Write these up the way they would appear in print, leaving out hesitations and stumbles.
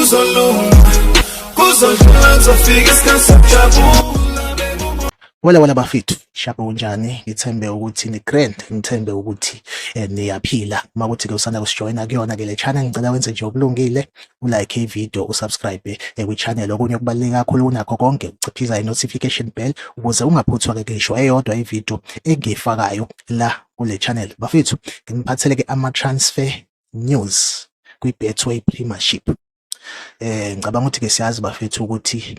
Kuzolunga, kuzodlula, kuzofika isikhathi sokujabula. Wela wela bafethu, shapha kunjani? Ngithembe ukuthi ni grand, ngithembe ukuthi niyaphila. Uma kuthi ke usanda kusijoyina kuyona ke le channel, ngicela wenze nje okulungile, ulike i-video, usubscribe kwi-channel. Okunye okubaluleke kakhulu kunakho konke, uciphiza i-notification bell ukuze ungaphuthwa ke ngisho eyodwa i-video engiyifakayo la kule channel. Bafethu, nginiphathele ke ama-transfer news kwi-Betway Premiership. Ngicabanga ukuthi ke siyazi bafethu ukuthi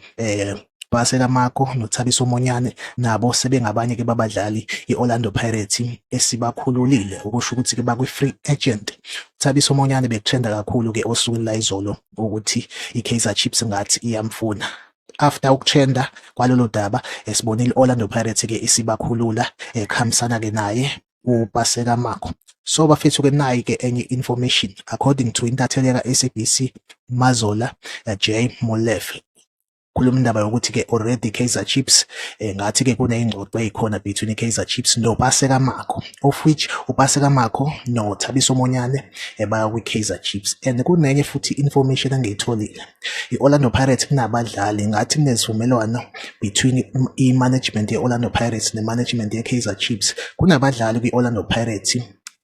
Paseka Mako noThabiso Monyane nabo sebengabanye ke babadlali i-Orlando Pirates esibakhululile, okusho ukuthi ke bakwi-free agent. uThabiso Monyane bekutrenda kakhulu ke osukwini layizolo ukuthi i-Kaizer Chiefs ngathi iyamfuna. After ukutrenda kwalolo daba, sibonile i-Orlando Pirates ke isibakhulula, kuhambisana ke naye uPaseka Mako. So bafethu ke nayi ke enye information according to intatheli ka-SABC Mazola J Molefe, khuluma indaba yokuthi ke already Kaizer Chiefs ngathi ke kuneyingxoxo ezikhona between Kaizer Chiefs noPaseka Mako, of which uPaseka Mako noThabiso Monyane baya kwi-Kaizer Chiefs. And kunenye futhi information engiyitholile, i-Orlando Pirates kunabadlali ngathi kunesivumelwano between i-management ye-Orlando Pirates ne-management ye-Kaizer Chiefs. Kunabadlali kwi-Orlando Pirates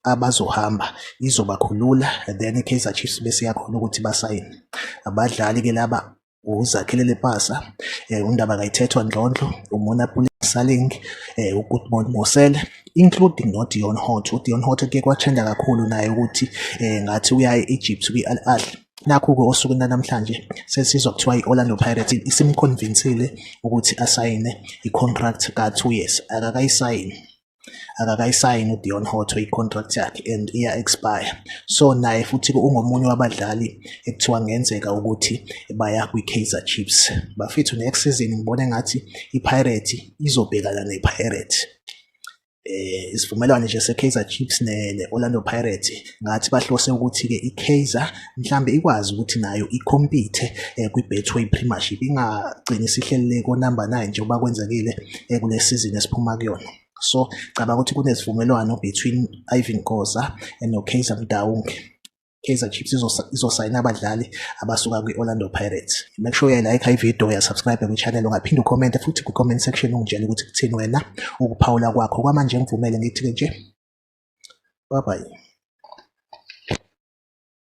abazohamba, izobakhulula, then i-Kaizer Chiefs bese yakhona ukuthi basayine abadlali ke laba: uZakhele Lepasa, uNdaba kayithethwa Ndlondlo, uMonnapule Saleng, uGoodmore Mosele, including noDeon Hotto. UDeon Hotto kuye kwatrenda kakhulu naye ukuthi ngathi uya e-Egypt kwi-Al Ahly. Nakhu-ke osukwini lanamhlanje sesizwa kuthiwa i-Orlando Pirates isimconvinsile ukuthi asayine i-contract ka-2 years. Akakayisayini uDeon Hotto i-contract yakhe and iya-expire, so naye futhi-ke ungomunye wabadlali ekuthiwa kungenzeka ukuthi baya kwi-Kaizer Chiefs. Bafethu, next season ngibona engathi i-Pirates izobhekana ne-Pirates. Isivumelwano nje se-Kaizer Chiefs ne-Orlando Pirates, ngathi bahlose ukuthi-ke i-Kaizer mhlambe ikwazi ukuthi nayo i-compete kwi-Betway Premiership, ingagcini isihlelele ko-number 9 njengoba kwenzekile kule season esiphuma kuyona. So cabanga ukuthi kunesivumelwano between Irvin Khoza no-Kaizer Motaung. Kaizer Chiefs izosayina abadlali abasuka kwi-Orlando Pirates. Make sure uyayilike i-video, uyasubscribe kwi-channel, ungaphinde ucommente futhi kwi-comment section ungitshele ukuthi kuthini wena ukuphawula kwakho. Kwamanje ngivumele ngithi-ke nje bye bye.